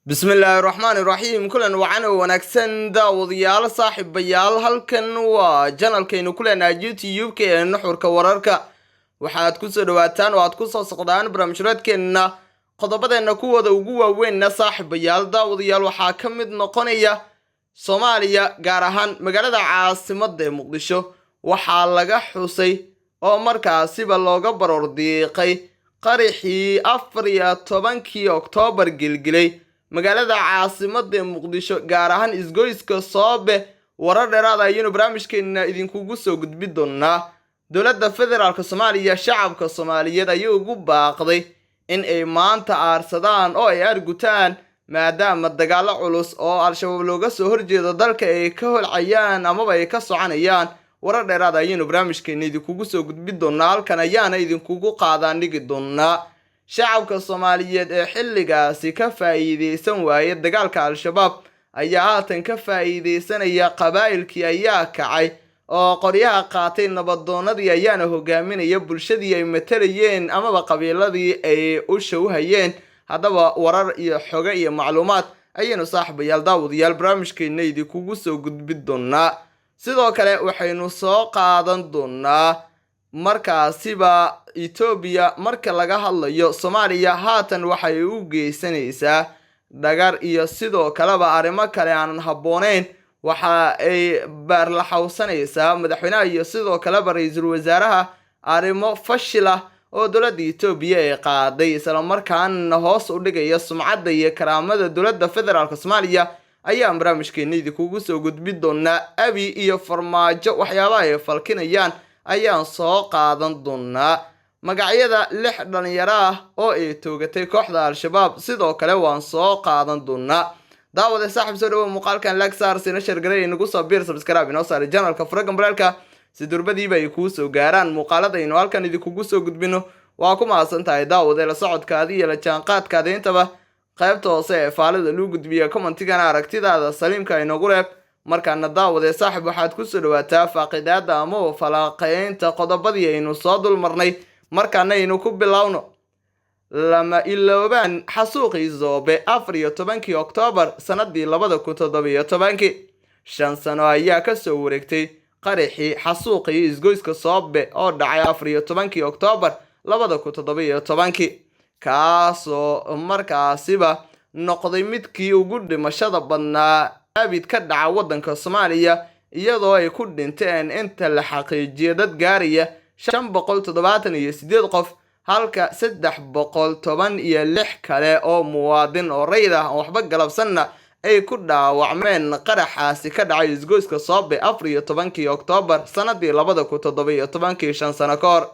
Bismillaahi raxmaani raxiim. Kulan wacan oo wanaagsan, daawadayaal, saaxiibayaal. Halkan waa channelkaynu ku leenahay YouTube-ka ee Nuxurka Wararka. Waxaad kusoo dhawaataan oo aad kusoo soqdaan barnaamijyadeedkeenna. Qodobadeenna kuwooda ugu waaweynna, saaxiibayaal, daawadayaal, waxaa ka mid noqonaya Soomaaliya, gaar ahaan magaalada caasimadda ee Muqdisho, waxaa laga xusay oo markaasiba looga baroor diiqay qaraxii 14-kii Oktoobar gilgilay magaalada caasimadda ee Muqdisho, gaar ahaan isgoyska Soobe. Warar dheeraad ayaynu barnaamijkeena idinkugu soo gudbi doonaa. Dowladda Federaalka Soomaaliya shacabka Soomaaliyeed ayay ugu baaqday in ay maanta aarsadaan oo ay argutaan, maadaama dagaallo culus oo Al-Shabaab looga soo horjeedo dalka ay ka holcayaan amaba ay ka soconayaan. Warar dheeraad ayaynu barnaamijkeena idinkugu soo gudbi doonaa, halkan ayaana idinkugu qaadaan dhigi doonaa. Shacabka Soomaaliyeed ee xilligaasi ka faa'iideysan waayay dagaalka Al-Shabaab ayaa haatan ka faa'iideysanaya. Qabaa'ilkii ayaa kacay oo qoryaha qaatay, nabadoonadii ayaana hogaaminaya bulshadii ay matalayeen amaba qabiiladii ay u showhayeen. Haddaba warar iyo xoge iyo macluumaad ayaynu, saaxiibayaal, daawadayaal, barnaamijkeena idinkugu soo gudbi doonaa. Sidoo kale waxaynu soo qaadan doonaa markaasiba Etoobiya. Marka laga hadlayo Soomaaliya, haatan waxay u geysanaysaa dhagar iyo sidoo kaleba arrimo kale aanan habbooneyn. Waxa ay baarlaxawsanaysaa madaxweynaha iyo sidoo kaleba ra-iisul wasaaraha arrimo fashil ah oo dowladda Etoobiya ay qaaday, islamarkaana hoos u dhigaya sumcadda iyo karaamada dowladda Federaalka Soomaaliya ayaan barnaamijkeena idinkugu soo gudbi doonaa. Abi iyo Farmaajo waxyaabaha ay falkinayaan ayaan soo qaadan doonaa. Magacyada lix dhalinyaro ah oo ay toogatay kooxda Al-Shabaab sidoo kale waan soo qaadan doonaa. Daawade, saaxib, soo dhawo. Muuqaalkan like saar, sina share garay, inagu soo biir, subscribe inoo saar channelka, fura gambaleelka si durbadiiba ay kuu soo gaaraan muuqaaladaynu halkan idinkugu soo gudbino. Waa ku mahadsan tahay, daawade, la socodkaadi iyo la jaanqaadkaada intaba. Qaybta hoose ee faalida luu gudbiya commentigana aragtidaada saliimka inoogu reeb. Markaana, daawade, saaxib, waxaad kusoo dhawaataa faaqidaada ama falaaqeynta qodobadii aynu soo dulmarnay. Markaana aynu ku bilowno: lama iloobaan xasuuqii Zoobe 14-kii Oktoobar sanadii 2017-kii. 5 sano ayaa kasoo wareegtay qaraxii xasuuqii isgoyska Soobe oo dhacay 14-kii Oktoobar 2017-kii, kaasoo markaasiba noqday midkii ugu dhimashada badnaa abid ka dhaca waddanka Soomaaliya, iyadoo ay ku dhinteen inta la xaqiijiyo dad gaaraya 578 qof, halka 316 kale oo muwaadin oo rayid ah aan waxba galabsanna ay ku dhaawacmeen qaraxaasi ka dhacay isgoyska Soobe 14-kii Oktoobar sanadii 2017-kii, 5 sano ka hor.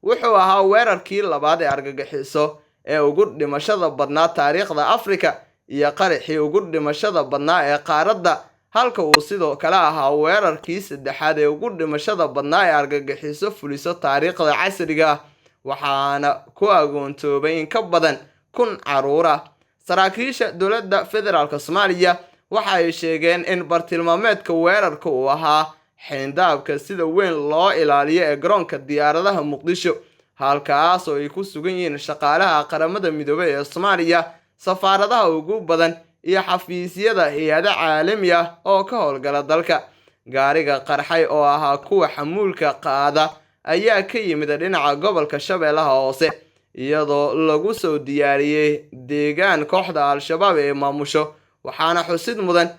Wuxuu ahaa weerarkii labaad ee argagixiso ee ugu dhimashada badnaa taariikhda Afrika iyo qaraxii ugu dhimashada badnaa ee qaaradda, halka uu sidoo kale ahaa weerarkii saddexaad ee ugu dhimashada badnaa ee argagixiso fuliso taariikhda casriga ah, waxaana ku agoontoobay in ka badan 1000 caruur ah. Saraakiisha dowladda Federaalka Soomaaliya waxa ay sheegeen in bartilmaameedka weerarka uu ahaa xeyndaabka sida weyn loo ilaaliyo ee garoonka diyaaradaha Muqdisho, halkaas oo ay ku sugan yihiin shaqaalaha Qaramada Midoobay ee Soomaaliya, safaaradaha ugu badan iyo xafiisyada hay-ado caalami ah oo ka howlgala dalka. Gaariga qarxay oo ahaa kuwa xamuulka qaada ayaa ka yimid dhinaca gobolka Shabeellaha Hoose, iyadoo lagu soo diyaariyey deegaan kooxda Al-Shabaab ee maamusho. Waxaana xusid mudan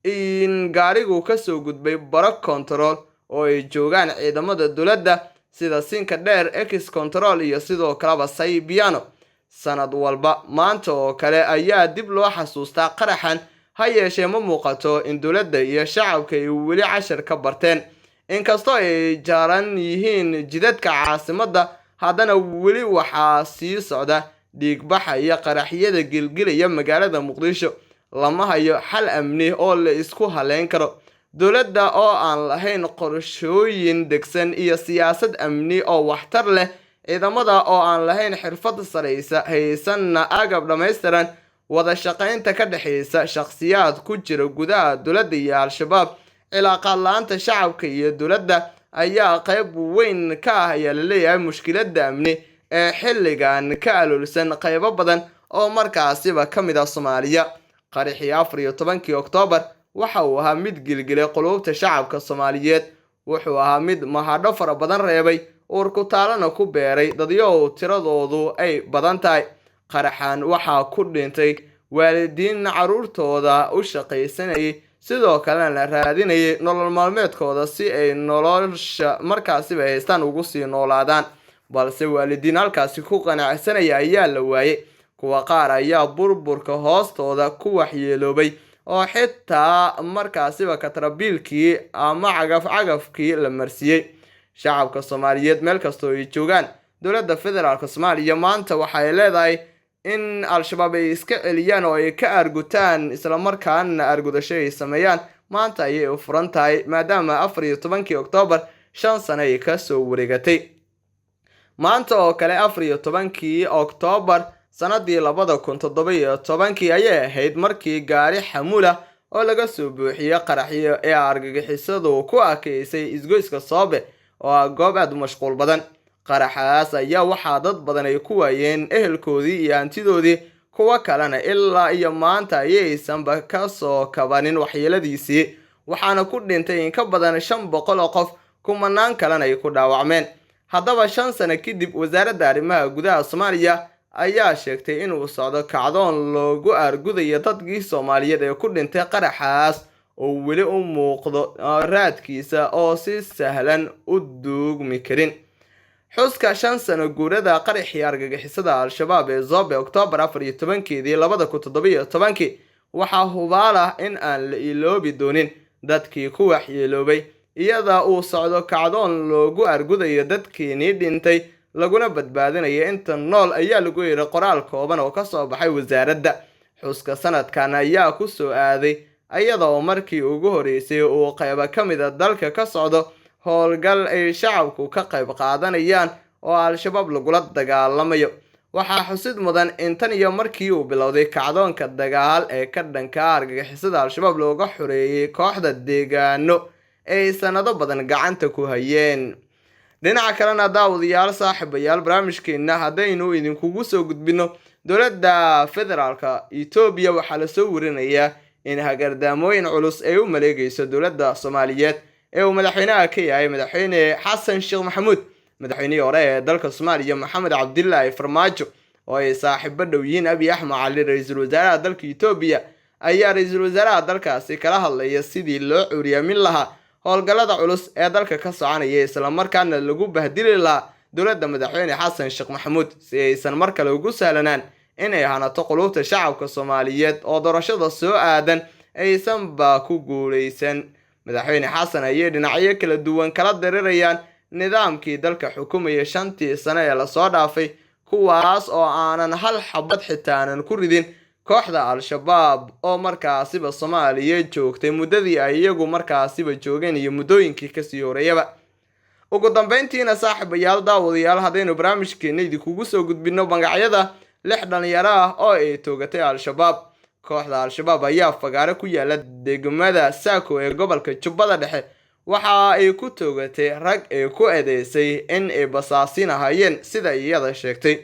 in gaarigu kasoo gudbay baro kontarool oo ay joogaan ciidamada dowladda, sida Sinka Dheer, Ex Control iyo sidoo kaleba Saybiano. Sanad walba maanta oo kale ayaa dib loo xasuustaa qaraxan. Ha yeeshee, ma muuqato in dowladda iyo shacabka ay weli cashar ka barteen. Inkastoo ay jaaran yihiin jidadka caasimadda, haddana weli waxaa sii socda dhiigbaxa iyo qaraxyada gilgilaya magaalada Muqdisho. Lama hayo xal amni oo la isku haleyn karo. Dowladda oo aan lahayn qorshooyin degsan iyo siyaasad amni oo waxtar leh, ciidamada oo aan lahayn xirfad sareysa, haysanna agab dhammaystiran, wada shaqaynta ka dhexeysa shakhsiyaad ku jira gudaha dowladda iyo Al-Shabaab, cilaaqaad la-aanta shacabka iyo dowladda ayaa qayb weyn ka ah, ayaa laleeyahay, mushkiladda amni ee xilligan ka aloolsan qaybo badan oo markaasiba ka mid ah Soomaaliya. Qaraxii 14-kii Oktoobar waxa uu ahaa mid gilgilay quluubta shacabka Soomaaliyeed, wuxuu ahaa mid mahadho fara badan reebay, uurkutaalana ku beeray dadyow tiradoodu ay badan tahay. Qaraxan waxaa ku dhintay waalidiin carruurtooda u shaqaysanayay, sidoo kalena la raadinayay nolol maalmeedkooda si ay nolosha markaasiba haystaan ugu sii noolaadaan, balse waalidiin halkaasi ku qanacsanaya ayaa la waayay. Kuwa qaar ayaa burburka hoostooda ku waxyeeloobay oo xitaa markaasiba katrabiilkii ama cagaf cagafkii la marsiiyey. Shacabka Soomaaliyeed meel kastoo ay joogaan, dowladda federaalka Soomaaliya maanta waxay leedahay in Al-Shabaab ay iska celiyaan oo ay ka argutaan, islamarkaana argudasho ay sameeyaan. Maanta ayay u furan tahay, maadaama 14-kii Oktoobar 5 sano ay kasoo wareegatay. Maanta oo kale 14-kii Oktoobar sanadii 2017-kii ayay ahayd markii gaari xamuula oo laga soo buuxiyey qaraxyo ee argagixisadu ku akeysay isgoyska Soobe oo ah goob aada u mashquul badan. Qaraxaas ayaa waxaa dad badan ay ku waayeen ehelkoodii iyo hantidoodii, kuwo kalena ilaa iyo maanta ayaysanba kasoo kabanin waxyeeladiisii, waxaana ku dhintay in ka badan 500 oo qof, kumanaan kalena ay ku dhaawacmeen. Haddaba 5 sano kadib, wasaaradda arrimaha gudaha Soomaaliya ayaa sheegtay inuu socdo kacdoon loogu argudayo dadkii Soomaaliyeed ee ku dhintay qaraxaas oo weli u muuqdo raadkiisa oo si sahlan u duugmi karin. Xuska 5 sano guurada qaraxii argagixisada Al-Shabaab ee Zobe Oktoobar 14-keedii 2017-kii waxaa hubaal ah in aan la iloobi doonin dadkii ku waxyeeloobay, iyada uu socdo kacdoon loogu argudayo dadkeenii dhintay laguna badbaadinayo inta nool, ayaa lagu yidhi qoraal kooban oo kasoo baxay wasaaradda. Xuska sanadkan ayaa ku soo aaday iyada oo markii ugu horeysay uu qaybo ka mid a dalka ka socdo howlgal ay shacabku ka qayb qaadanayaan oo Al-Shabaab lagula dagaalamayo. Waxaa xusid mudan in tan iyo markii uu bilowday kacdoonka dagaal ee ka dhanka argagixisada Al-Shabaab looga xoreeyey kooxda deegaano ay sanado badan gacanta ku hayeen. Dhinaca kalena, daawadayaal, saaxiibayaal, barnaamijkeena haddaynu idinkugu soo gudbino, dowladda federaalka Etoobiya waxaa lasoo warinayaa in hagardaamooyin culus ay u maleegayso dowladda Soomaaliyeed ee uu madaxweynaha ka yahay Madaxweyne Xasan Sheekh Maxamuud. Madaxweynihii hore ee dalka Soomaaliya Maxamed Cabdilaahi Farmaajo oo ay saaxiibo dhow yihiin Abiy Axmed Cali, ra-iisul wasaaraha dalka Etoobiya, ayaa ra-iisul wasaaraha dalkaasi kala hadlaya sidii loo cuuriyaamin lahaa howlgallada culus ee dalka ka soconaya, islamarkaana lagu bahdili lahaa dowladda Madaxweyne Xasan Sheekh Maxamuud, si aysan mar kale ugu sahlanaan inay hanato quluubta shacabka Soomaaliyeed oo doorashada soo aadan aysanba ku guuleysan. Madaxweyne Xasan ayay dhinacyo kala duwan kala dirirayaan nidaamkii dalka xukumayay 5-tii sano ee lasoo dhaafay, kuwaas oo aanan hal xabad xitaa aanan ku ridin kooxda Al-Shabaab oo markaasiba Soomaaliya joogtay muddadii ay iyagu markaasiba joogeen iyo muddooyinkii kasii horeeyaba. Ugu dambeyntiina, saaxiibayaal, daawadayaal, haddaynu barnaamijkeena idinkugu soo gudbino magacyada 6 dhalinyaro ah oo ay toogatay Al-Shabaab. Kooxda Al-Shabaab ayaa fagaare ku yaala degmada Saako ee gobolka Jubbada Dhexe waxa ay ku toogatay rag ay ku eedeysay in ay basaasin ahaayeen, sida iyada sheegtay.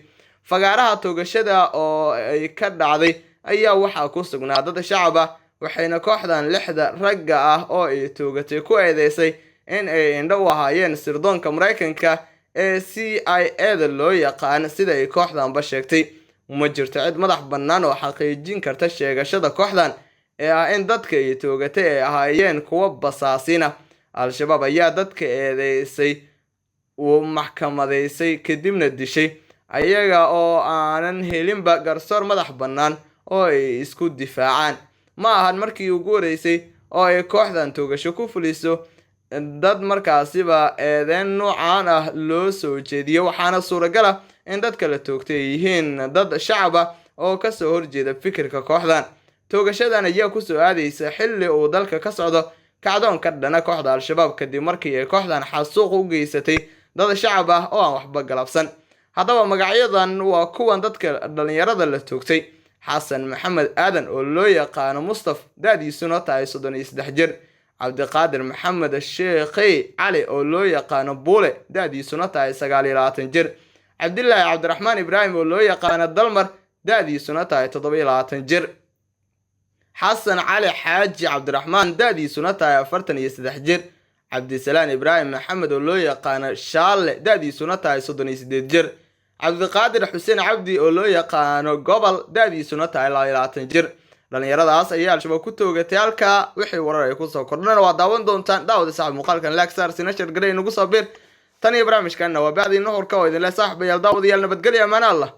Fagaaraha toogashada oo ay ka dhacday ayaa waxaa ku sugnaa dad shacab ah, waxayna kooxdan 6da ragga ah oo ay toogatay ku eedeysay in ay indho u ahaayeen sirdoonka Maraykanka ee CIA da loo yaqaan, sida ay kooxdanba sheegtay. Ma jirto cid madax bannaan oo xaqiijin karta sheegashada kooxdan ee ah in dadka ay toogatay ay ahaayeen kuwo basaasina. Al-Shabaab ayaa dadka eedeysay uu maxkamadaysay kadibna dishay, ayaga oo aanan helinba garsoor madax bannaan oo ay isku difaacaan. Ma ahan markii ugu horeysay oo ay kooxdan toogasho ku fuliso dad markaasiba eedeyn noocaan ah loo soo jeediyo, waxaana suuragal ah in dadka la toogtay ay yihiin dad shacab ah oo kasoo horjeeda fikirka kooxdan. Toogashadan ayaa kusoo aadaysa xilli uu dalka ka socdo kacdoon ka dhana kooxda Al-Shabaab, kadib markii ay kooxdan xasuuq u geysatay dad shacab ah oo aan waxba galabsan. Haddaba magacyadan waa kuwan dadka dhalinyarada la toogtay: Xasan Maxamed Aadan oo loo yaqaano Mustaf, da-diisuna tahay 33 jir; Cabdiqaadir Maxamed Sheekhey Cali oo loo yaqaano Buule, da-diisuna tahay 29 jir; Cabdilaahi Cabdiraxmaan Ibraahim oo loo yaqaano Dalmar, da-diisuna tahay 27 jir. Xasan Cali Xaaji Cabdiraxmaan, da-diisuna tahay 43 jir. Cabdisalaan Ibraahim Maxamed oo loo yaqaano Shaale, da-diisuna tahay 38 jir. Cabdiqaadir Xuseen Cabdi oo loo yaqaano Gobol, da-diisuna tahay 22 jir. Dhalinyaradaas ayaa Al-Shabaab ku toogatay halkaa. Wixii warar ay kusoo kordhana waa daawan doontaan. Daawada saaxib, muuqaalkan like saar, sina share garey, nagu soo bir. Tan iyo barnaamijkanna waa bacdii Nuxurka oo idinle saaxibayaal, daawadayaal, nabadgelya, amaana Allah.